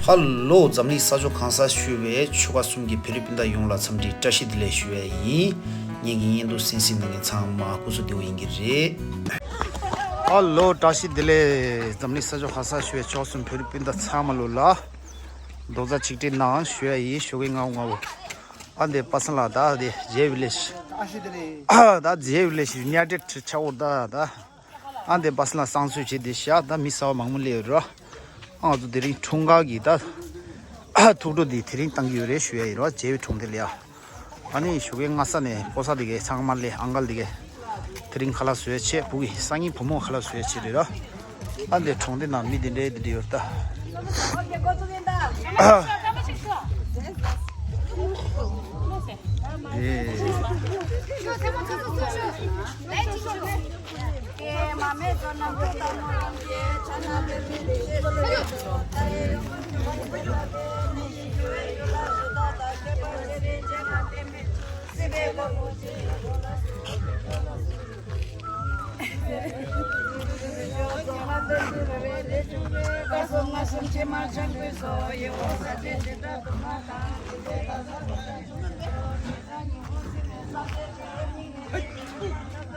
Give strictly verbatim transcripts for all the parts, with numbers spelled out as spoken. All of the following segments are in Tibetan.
ཧ་ལོ། འཛམ་གླིང་ས་ཕྱོགས་གང་སར་བཞུགས་པའི་ཆོལ་ཁ་གསུམ་གྱི་བོད་རིགས་སྤུན་ཟླ་ཡོངས་ལ་འཚམས་འདྲི་བཀྲ་ཤིས་བདེ་ལེགས་ཞུ་ཡ་ཡིན། ངེད་ཀྱི་བརྙན་ཐུང་གསན་གཟིགས་གནང་མཁན་ཚང་མ་སྐུ་གཟུགས་བདེ་པོ་ཡིན་གྱི་རེད། ཧ་ལོ། བཀྲ་ཤིས་བདེ་ལེགས། འཛམ་གླིང་ས་ཕྱོགས་གང་སར་བཞུགས་པའི་ཆོལ་ཁ་གསུམ་བོད་རིགས་སྤུན་ཟླ་ཚང་མ་ལོ་ལ་རྡོག་རྩ་ཆིག་སྒྲིལ་གནང་ཞུ་ཡ་ཡིན། ཞོགས་ཀས་ང་ང་བོ། ཨ་འདི་པ་སངས་ལགས། ད་འདི་ཇེ་ཝི་ལེཇ། ཨ་ཤི་དེ་རེད། ད་ཇེ་ཝི་ལེཇ་ཡུ་ནའི་ཊེཌ་ཆ་འོ་ད་ད། ཨ་འདི་པ་སངས་ལགས་གསང་སྤྱོད་བྱེད་དེ་ཤག་ད་མི་གསར་པ་མང་པོ་སླེབས་ཡོད་ར། ཨ་ང་ཚོ་དེ་རིང་འཁྲུངས་སྐར་གྱི་ད་ཐུགས་སྤྲོ་འདི་དེ་རིང་བཏང་གི་ཡོད་རེད་ཞུ་ཡ་ཡིན་ར། ཇེ་ཝི་གྲོང་སྡེ་ལ་ཡ། ཨ་ནི་ཞོགས་ཀས་སྔ་ས་ནས་ཕོ་གསར་དེ་གས་ཚང་མ་སླེབས། ཨང་ཀལ་དེ་གས་དེ་རིང་ཁ་ལག་བཟོས་བྱས། བུ་གི་སང་ཉིན་བུ་མོ་ཁ་ལག་བཟོས་བྱས་རེད་ར། ཨ་འདི་གྲོང་སྡེ་ནང་མི་འདི་འདྲའི་འདི་འདྲ་ཡོད་ད། འདི།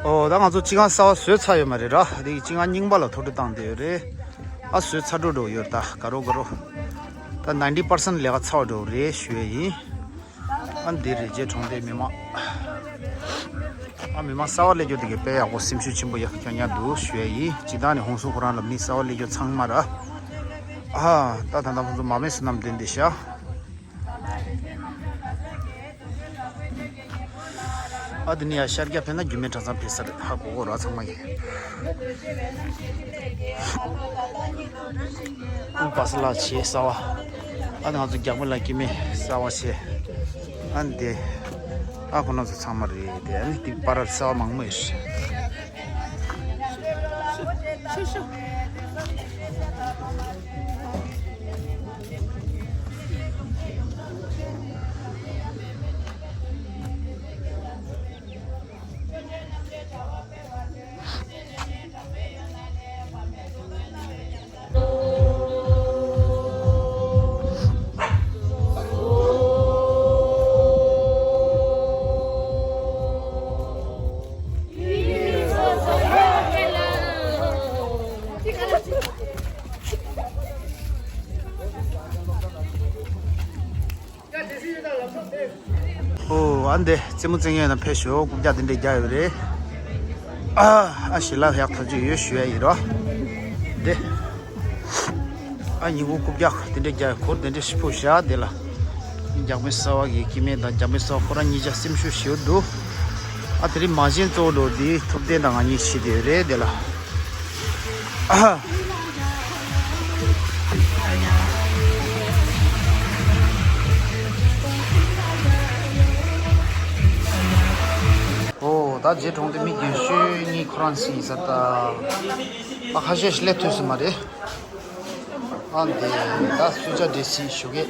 ཨོ་ད་ང་ཚོ་སྤྱི་ཁང་གསར་པ་བཟོས་ཚར་ཡོད་མ་རེད་ར། དེ་སྤྱི་ཁང་རྙིང་པ་ལ་ཐོག་ཁྲི་བཏང་བསྡད་ཡོད་རེད། ཨ་བཟོས་ཚར་འགྲོ་འགྲོ་ཡོད་ད། དགའ་རོགས་དགའ་རོགས། ད་ninety percent ལས་ཀ་ཚར་འགྲོ་རེད་ཞུ་ཡ་ཡིན། ཨ་འདི་རེད་ཇེ་ཝི་གྲོང་སྡེའི་མི་མང་། ཨ་མི་མང་གསར་པ་སླེབས་རྒྱུ་དེ་གས་དཔེ་ཡག་པོ། སེམས་ཤུགས་ཆེན་པོ་ཡག་རྐྱང་རྐྱང་འདུག་ཞུ་ཡ་ཡིན། སྤྱིར་བཏང་ནས་ཧོན་སུར་ཁོ་རང་ལ་མི་གསར་པ་སླེབས་རྒྱུ་ཚང་མ་ར། ཨ་ད་ད་ལྟ་ཁོང་ཚོ་མ་མེད་བསོད་ནམས་འདོན་བསྡད་ཤག་ཨ་དེ་ནས་ཡར་ཤར་རྒྱག་ཕེབས་ན་རྒྱུད་སྨད་གྲྭ་ཚང་ཕེབས་ས་རེད། ཧ་གོ་གོ་ར་ཚང་མ་གིས། ཨུ་པ་སངས་ལགས་བྱས་གསར་པ། ཨ་ང་ཚོ་རྒྱག་མི་ལ་སྐྱེ་དམན་གསར་པ་བྱས། ཨ་འདི། ཨ་ཁོ་རང་ཚོ་ཚང་མ་རེད་དེ། ཨ་ནི་དེ་པར་གསར་པ་མང་པོ་ཡོད་རེད། ཨོ་ཨ་འདི་རྩེད་མོ་རྩེ་མཁན་ཡིན་ན་ཕེབས་ཤོག་རྐུབ་བཀྱག་འདི་འདྲས་རྒྱག་ཡོད་རེད། ཨ་ཨ་ཞལ་ལག་ཡག་ཐག་ཆོད་ཡོད་ཞུ་ཡ་ཡིན་རོ། འདི། ཨ་ཉིན་གུང་རྐུབ་བཀྱག་འདི་འདྲས་རྒྱག་ཡོད། གུར་འདི་འདྲས་ཞིག་ཕུབ་ཤག་འདི་ལ། རྒྱག་མི་གསར་པ་གི་སྐྱེ་དམན་དང་རྒྱག་མི་གསར་པ་ཁོ་རང་གཉིས་ཆ་སེམས་ཤུགས་ཞེ་པོ་འདུག་ཨ་དེ་རིང་མ་བཞིན་གཙོ་བོ་འགྲོ་འདི་ཐུབ་བསྟན་དང་ང་གཉིས་བྱེད་དེ་ཡོད་རེད་འདི་ལ། ཨོ་ད་རྗེ་གྲོང་སྡེ་མི་རྒན་ཤོས་གཉིས་ཁོ་རང་ཚོ་ཡིན་ས་ད། ཨ་ཁ་ཤས་ཤིག་སླེབས་ཐུབ་ས་མ་རེད། ཨ་འདི་ད་སུ་ཅག་འདྲེ་སྲིད་ཞུ་གེ།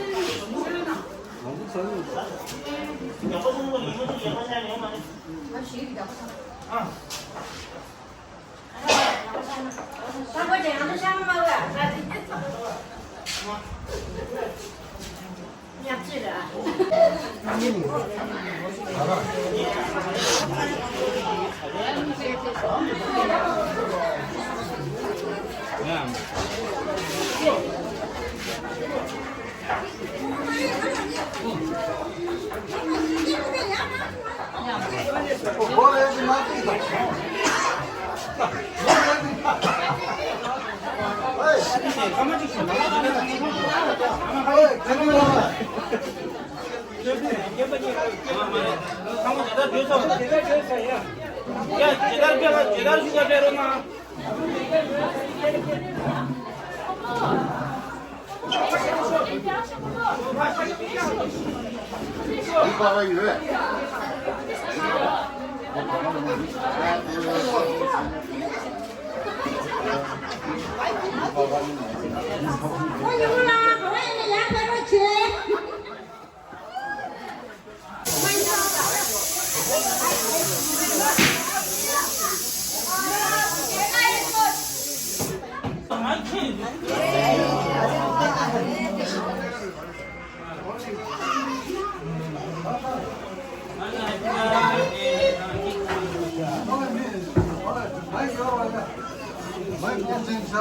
ཨོ་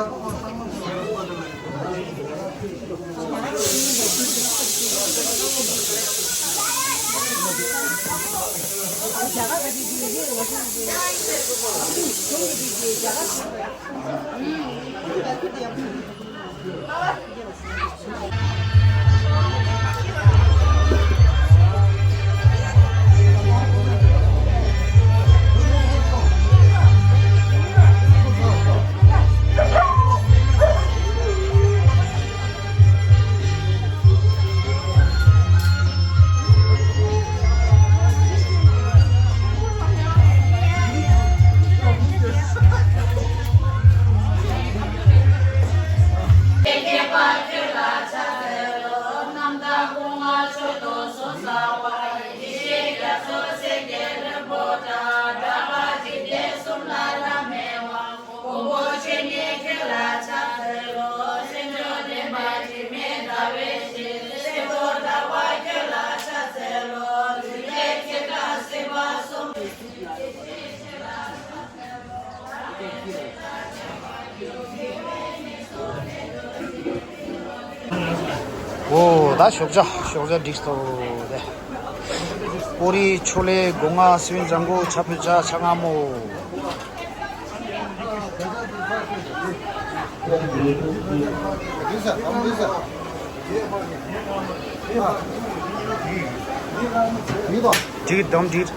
ད་ཞོགས་ཇ་ཞོགས་ཇ་འགྲིག་སོ་དེ། པོ་རི་ཆོ་ལེ་སྒོ་ང་སི་བན་ཛང་གོ་ཆ་ཕུ་ཆ་ཆ་ང་མོ། འགྲིག་དམ་འགྲིག་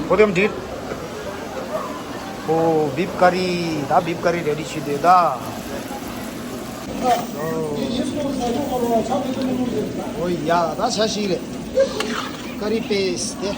ཨོ་དེམ་འགྲིག་ཨོ་བིབ་ཀ་རི་ད་བིབ་ཀ་རི་རེ་ཌི་བྱེད་དེ་ད། ཨོ་ཡ་ད་ཆ་ཞིག་རེད། ཀ་རི་པེ་སི་དེ།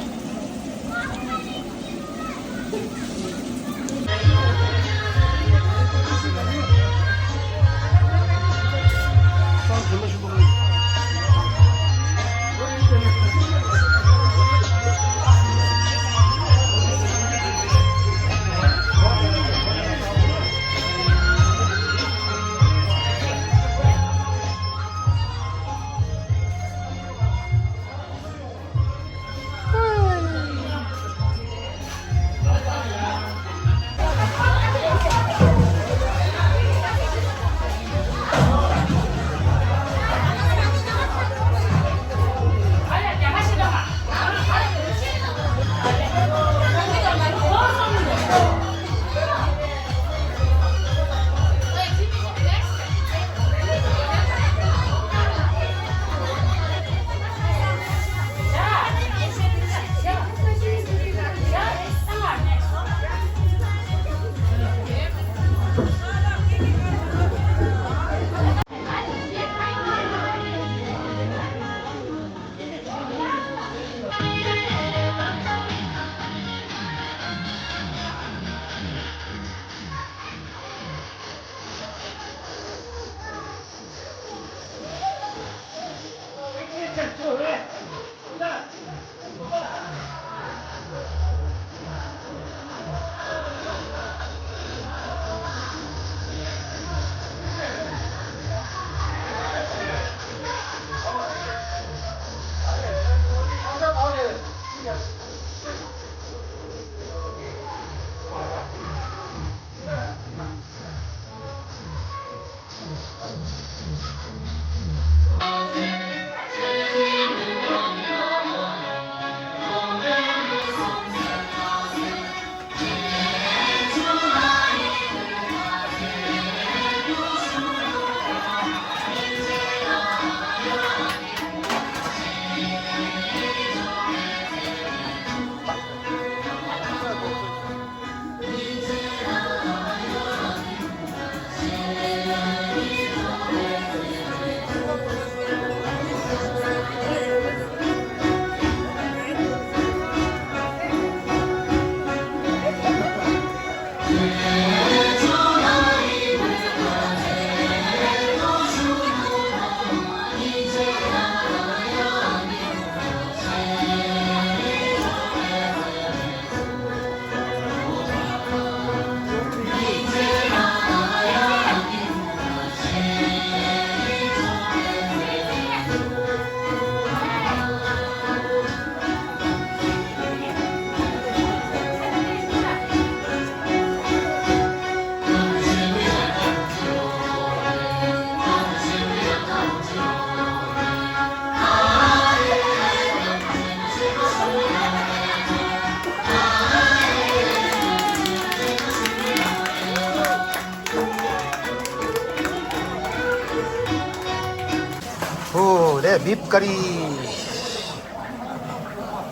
ལས་བིབ་ཀ་རི།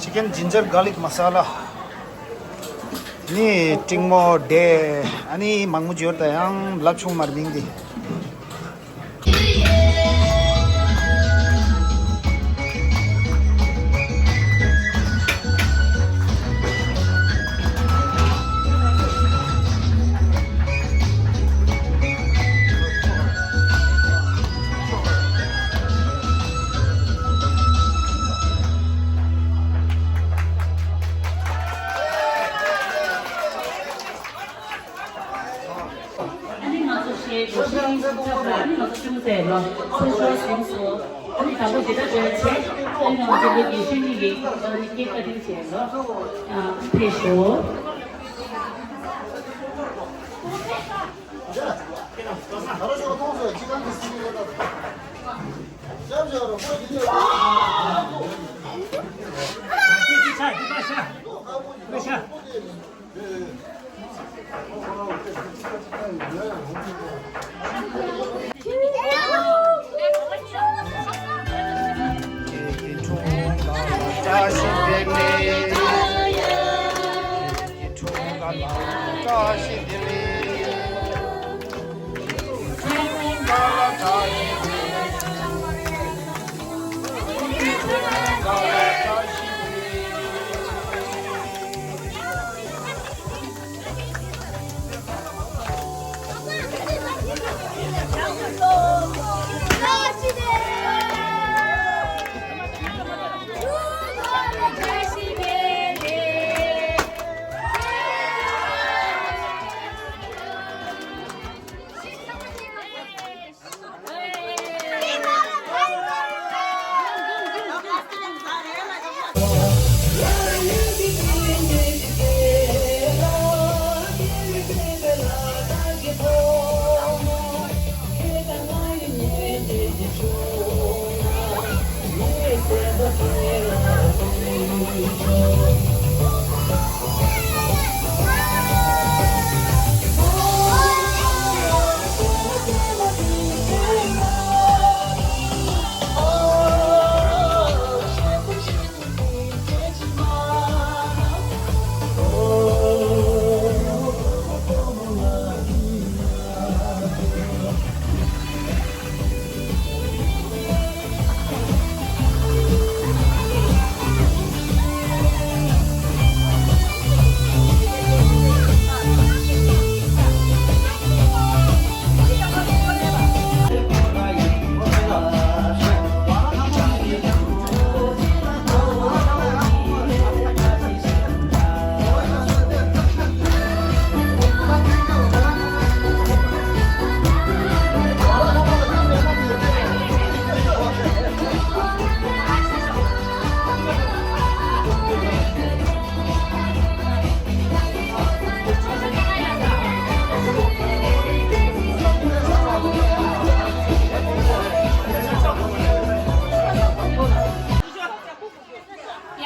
Chicken ginger garlic masala། ནི་ཀྲིང་མོ་ཌེ། ཨ་ནི་མང་མོ་འབྱོར་ད་ཡང་ལབ་ཆུང་མར་མིང་འདི། ཨ་ནི་ང་ཚོ་ཞེས་འགྲོ་ཤེས་ཡིན་ཚོགས་ལ་ཨ་ནི་ང་ཚོ་ཅུང་ཟད་ལོ་སོ་སོར་ཟིན་སོ། ཨ་ནི་དང་པོ་འདི་ལྟར་བྱས་བྱས་ཨ་ནི་ང་ཚོ་ལོ་རྒྱུས་ཤེས་ནི་ཡིན་ཨ་ནི་སྐད་བཀའ་དྲིན་ཆེ་ལོ། ཨ་ཕེབས་ཤོག་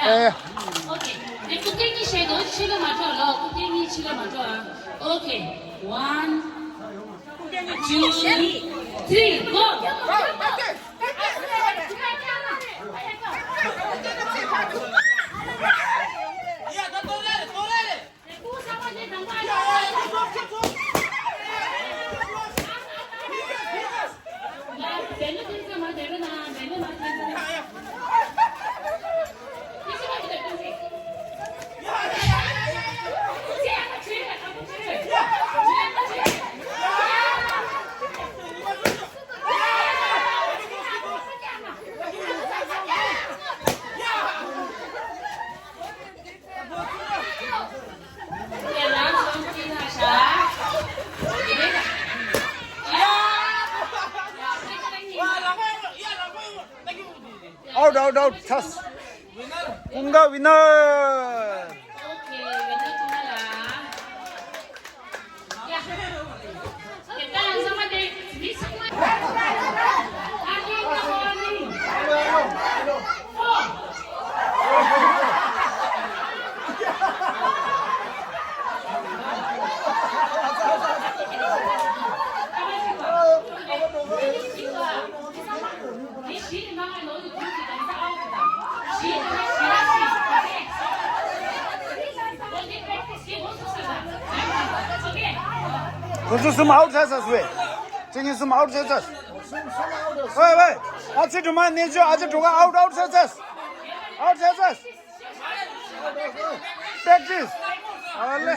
ཨེ། ཨོ་ཁེ། དེ་སྐུ་རྟེན་གཉིས་བཤད་དོ། ཕྱི་ལ་མ་འགྲོ་ལོ། སྐུ་རྟེན་གཉིས་ཕྱི་ལ་མ་འགྲོ་ཨ། ཨོ་ཁེ། One, two, three, go! Out, out, out. Thas. Kunga winner. ཚོ་གསུམ་out་བྱས་ཚར་སོང་བས། ཁྱེད་གཉིས་གསུམ་out་བྱས་ཚར། ཝེ་ཝེ། ཨ་ཙི་སྒྲོལ་མ་གནས་མཆོག་ཨ་ཙི་སྒྲོལ་དཀར་out་out་བྱས་ཚར། Out་བྱས་ཚར། Practice. ཨ་ལེ།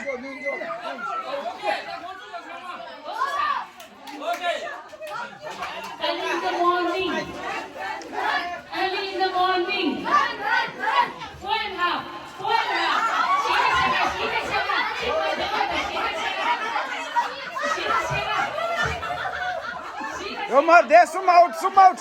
Early in the morning. Early in the morning. Four and a half. Four and a half. ཡོད་མ་རེད། གསུམ་out། གསུམ་out།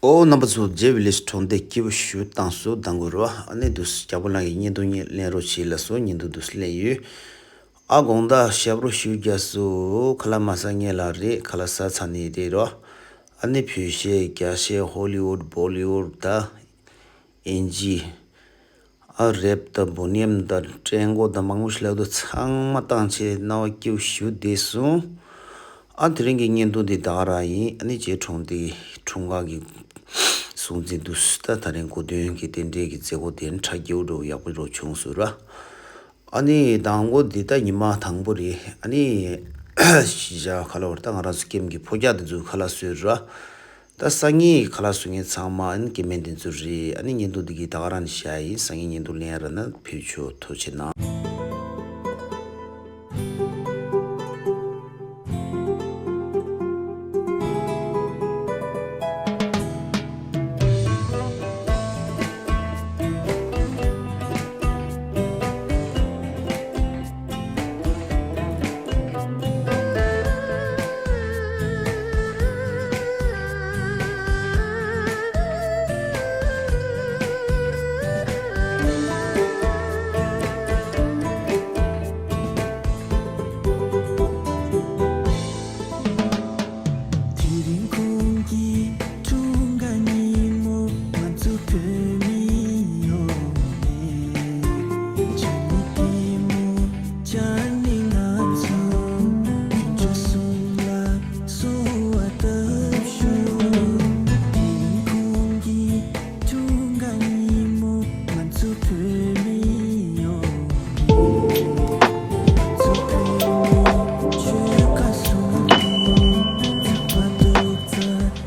ཨོ་རྣམ་པ་ཚོ། ཇེ་ཝི་ལེཇ་གྲོང་སྡེ་སྐྱིད་པོ་ཞུ་བཏང་སོ་དང་གུ་རུ་ཨ་ནི་འདུག་སེ་རྒྱལ་པོ་ལགས་ཀྱི་བརྙན་ཐུང་གཉིས་ལེན་རོགས་བྱེད་ལ་སོ་བརྙན་ཐུང་འདུག་སེ་ལེན་ཡོད། ཨ་དགོང་དག་ཞབས་བྲོ་ཞུ་རྒྱ་སོ་ཁ་ལག་མ་ཟ་ངེས་ལ་རེད། ཁ་ལག་ཟ་ཚར་ནི་རེད་རོ། ཨ་ནི་བོད་གཞས་རྒྱ་གཞས་ཧོ་ལི་ཝུད་བོ་ལི་ཝུད་ད། ཨིན་ཇི། ཨ་རེབ་དང་བོ་ནི་ཡམ་དང་ཀྲེང་གོ་དང་མང་པོ་ཞིག་ལབ་འདུག་ཚང་མ་བཏང་བྱས་རྣ་བ་སྐྱིད་པོ་ཞུ་བདེ་སོང་། ཨ་དེ་རིང་གི་བརྙན་ཐུང་འདི་ད་ག་རང་ཡིན། ཨ་ནི་རྗེ་གྲོང་སྡེ་འཁྲུངས་སྐར་གྱི་སྲུང་བརྩི་འདུག་སེ་ད་ད་རིང་གོ་སྟོན་གྱི་དེ་འདྲའི་གི་མཛད་སྒོ་དེ་ཁྲ་སྐྱིད་པོ་འདྲ་ཡག་པོ་འདྲ་བྱུང་སོང་ར། ཨ་ནི་དང་པོ་འདི་ད་ཉི་མ་དང་པོ་རེད། ཨ་ནི་གཞིས་ཆགས་ཁ་ལོ་བར་ད་ང་རང་ཚོ་ཀེམ་གྱི་ཕོ་རྒྱག་དེ་ཚོ་ཁ་ལག་བཟོས་ར། ད་སང་ཉིན་ཁ་ལག་བཟོ་མཁན་ཚང་མ་ཨ་ནི་སྐྱེ་དམན་དེ་ཚོ་རེད། ཨ་ནི་བརྙན་ཐུང་འདི་གི་ད་ག་རང་ནས་བཞག་ཡིན། སང་ཉིན་བརྙན་ཐུང་ལེན་ཡ་ར་ན་ཕེབས་ཆོག་ཐུགས་རྗེ་གནང་། དེ་རིང་ཁོང་གི་འཁྲུངས་སྐར་ཉིན་མོ། ང་ཚོ་བོད་མི་ཡོངས་ནས་བྱ་ནི་ལྟད་མོ་བཅར་ནས། ང་ཚོ་ཁྱོད་ཚོ་གསུམ་ལ་གསོལ་བ་བཏབ་ཞུ། དེ་རིང་ཁོང་གི་འཁྲུངས་སྐར་ཉིན།